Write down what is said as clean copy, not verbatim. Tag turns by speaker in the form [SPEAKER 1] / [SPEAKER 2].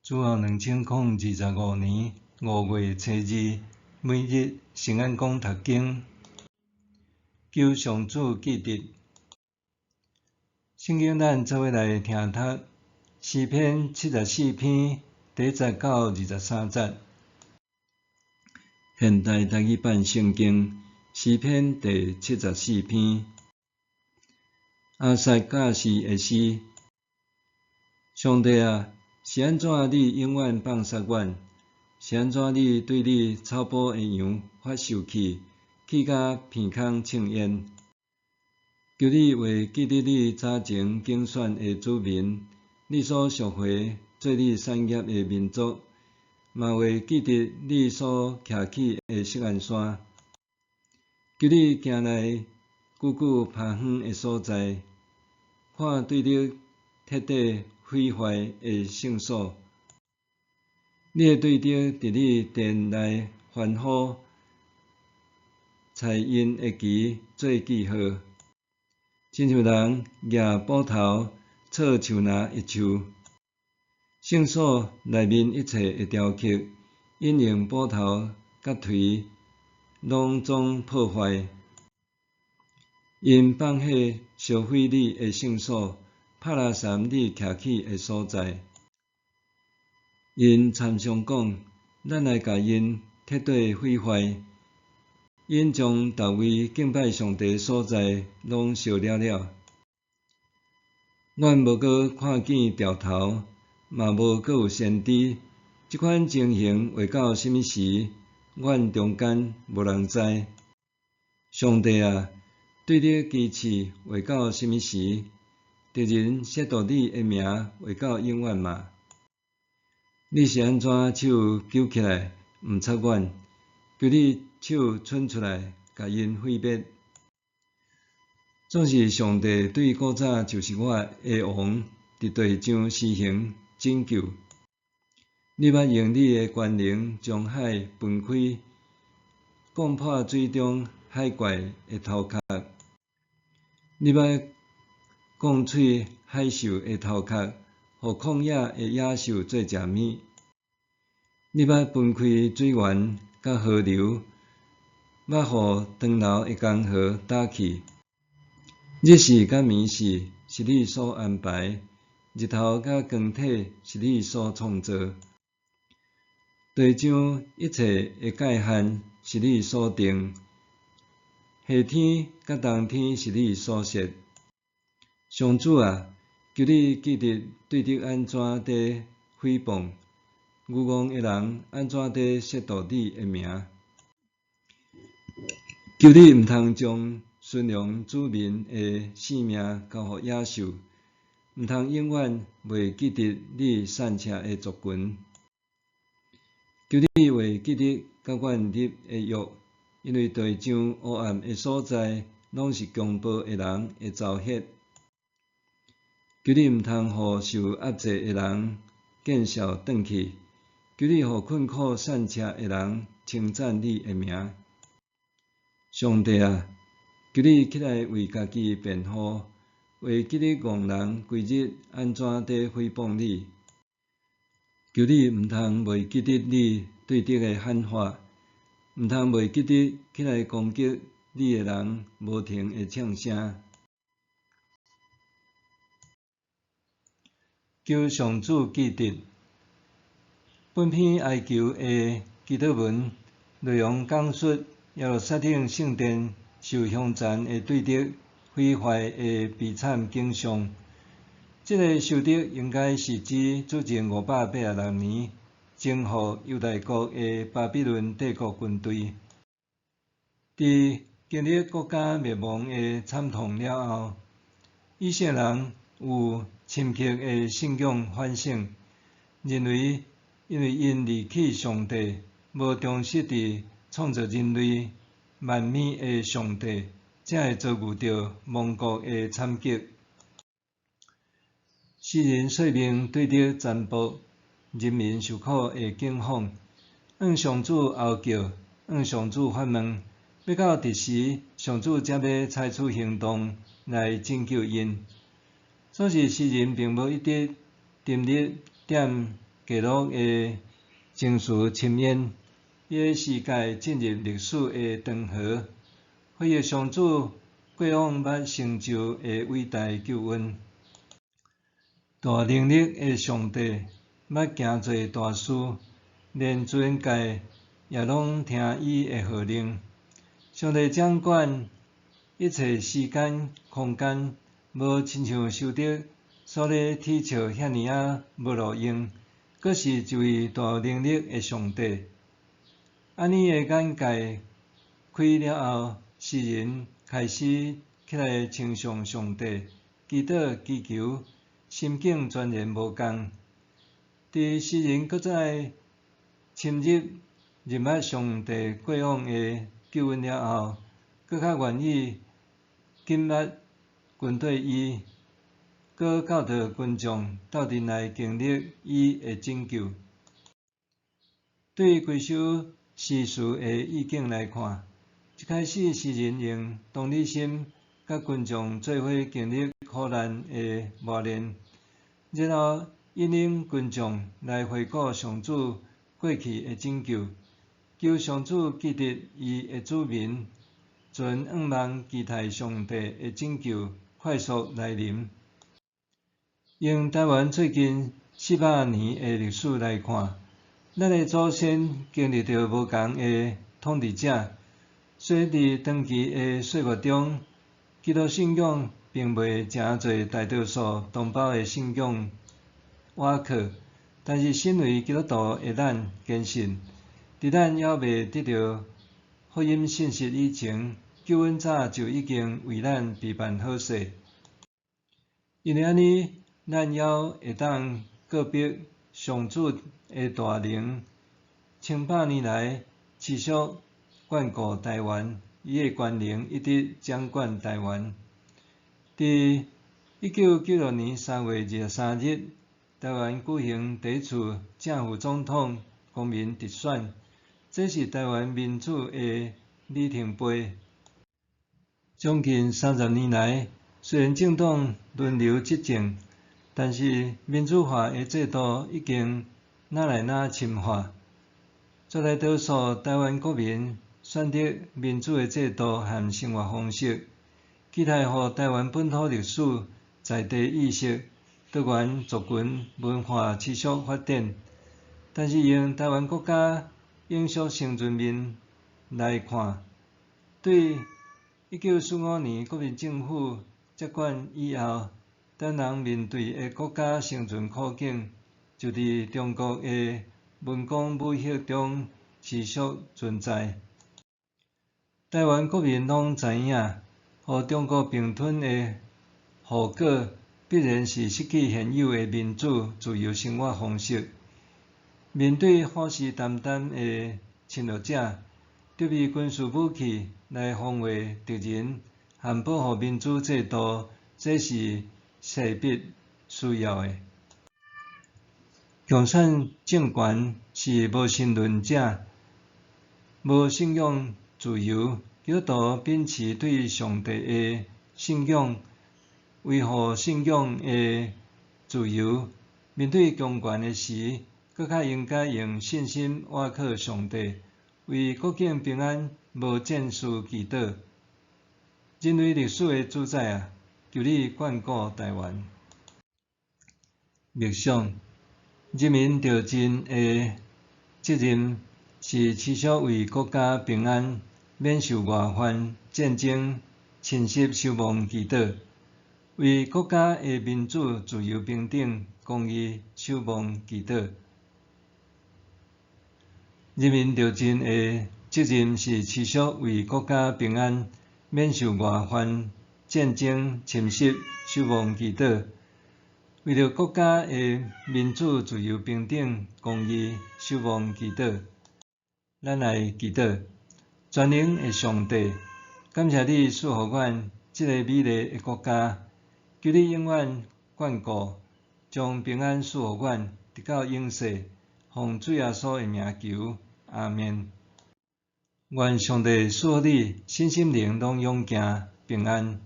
[SPEAKER 1] 主後2025年5月初2，每日聖安講讀經，求上主記得。聖經咱做伙來聽讀詩篇74篇第1節到23節。現代台語版聖經詩篇第七十四篇，亞薩教士的詩。上帝啊，是按怎你永遠放殺阮？是按怎你對你草埔的羊發受氣，氣甲鼻孔衝煙？求你會記得你早前揀選的子民，你所贖回做你產業的民族，嘛會記得你所徛起的錫安山。求你行來久久拍遠的所在，看對你徹底毀壞的聖所。你的對敵佇你殿內歡呼，裁𪜶的旗做記號，親像人攑斧頭鑿樹林的樹。聖所內面一切的雕刻，𪜶用斧頭佮槌攏總破壞。𪜶放火燒毀你的聖所，拍垃圾你徛起的所在。𪜶參商講：咱來共𪜶徹底毀壞。𪜶將逐位敬拜上帝的所在攏燒了了。阮無閣看見兆頭，嘛無閣有先知。這款情形會到啥物時？阮中間無人知。上帝啊，對你機智會到啥物時？敵人褻瀆你的名會到永遠嗎？你是按怎手舉起來毋插阮？求你手伸出來，共𪜶毀滅。總是上帝對古早就是我的王，佇地上施行拯救。你捌用你的權能將海分開，摃破水中海怪的頭殼。你捌摃碎海獸的頭殼，予曠野的野獸做食物。你捌分開水源佮河流，捌予長流的江河焦去。日時佮暝時是你所安排，日頭佮光體是你所創造。地上一切的界限是你所定，夏天佮冬天是你所設。上主啊，求你記得對敵按怎佇誹謗，愚戇的人按怎佇褻瀆你的名。求你毋通將馴良子民的性命交予野獸，毋通永遠袂記得你散赤的族群。求你會記得佮阮立的約，因為地上黑暗的所在，攏是強暴的人的巢穴。求你毋通予受壓制的人見笑轉去，求你予困苦散赤的人稱讚你的名。上帝啊，求你起來為家己辯護，會記得戇人規日按怎佇誹謗你。求你毋通袂記得你對敵的喊話，毋通袂記得起來攻擊你的人無停的唱聲。求上主記得。本篇哀求的祈禱文內容講述耶路撒冷聖殿受兇殘的對敵毀壞的悲慘景象。這个仇敵應該是指主前586年征服猶大國的巴比倫帝國軍隊。佇經歷國家滅亡的慘痛了後，以色列人有深刻的信仰反省，認為因為𪜶離棄上帝，無忠實佇創造人類萬物的上帝，才會遭遇著亡國的慘劇。詩人說明對敵殘暴、人民受苦的境況，向上主哀叫，向上主發問，欲到佇時，上主才欲採取行動來拯救𪜶。所以詩人並無一直沉溺踮低落的情緒深淵，伊的世界進入歷史的長河，回憶上主過往捌成就的偉大救恩。大能力的上帝捌行做大事，連自然界也攏聽伊的號令。上帝掌管一切時間、空間，無親像修德所咧恥笑遐爾仔無路用，閣是一位大有能力的上帝。按呢的眼界開了後，詩人開始起來稱頌上帝，祈禱祈求，心境全然無仝。佇詩人閣再深入認捌上帝過往的救恩了後，閣較願意緊密跟綴伊，閣教導群眾鬥陣來經歷伊的拯救。對規首詩詞的意境來看，一開始詩人用同理心佮群眾做伙經歷苦難的磨練，然後引領群眾來回顧上主過去的拯救，求上主記得伊的子民，存向望期待上帝的拯救快速來臨。用台灣最近400年的歷史來看，咱的祖先經歷著無仝的統治者，雖佇長期的歲月中，基督信仰並袂誠濟大多數同胞的信仰倚靠，但是身為基督徒的咱堅信，佇咱猶未得著福音信息以前，救恩早就已經為咱備辦好勢。因為按呢，咱猶會當告別上主的大能，千百年來持續眷顧台灣，伊的權能一直掌管台灣。佇1996年3月23日，台灣舉行第一次正副總統公民直選，這是台灣民主的里程碑。將近30年來，雖然政黨輪流執政，但是民主化的制度已經愈來愈深化。絕大多數台灣國民選擇民主的制度和生活方式，期待予台灣本土歷史、在地意識、多元族群文化持續發展。但是用台灣國家永續生存面來看，對1945年國民政府接管以後，台灣人面對的國家生存苦境，就佇中國的文攻武嚇中持續存在。台灣國民攏知影，予中國併吞的後果，必然是失去現有的民主自由生活方式。面對虎視眈眈的侵略者，準備軍事武器來防衛敵人和保護民主制度，這是勢必需要的。共產政權是無神論者，無信仰自由，基督徒秉持對上帝的信仰，維護信仰的自由。面對強權的時，閣較應該用信心倚靠上帝，為國境平安無間斷祈禱。人類歷史的主宰啊，求你眷顧台灣。默想，人民著陣的責任是持續為國家平安、免受外患、戰爭侵襲守望祈禱，為國家的民主、自由、平等、公義守望祈禱。人民著陣的責任是持續為國家平安、免受外患、戰爭侵襲守望祈禱，為著國家的民主、自由、平等、公義守望祈禱。咱來祈禱，全能的上帝，感謝你賜予阮這個美麗的國家，求你永遠眷顧，將平安賜予阮，直到永世。奉主耶穌的名求，阿們。願上帝賜予你身心靈攏勇健平安。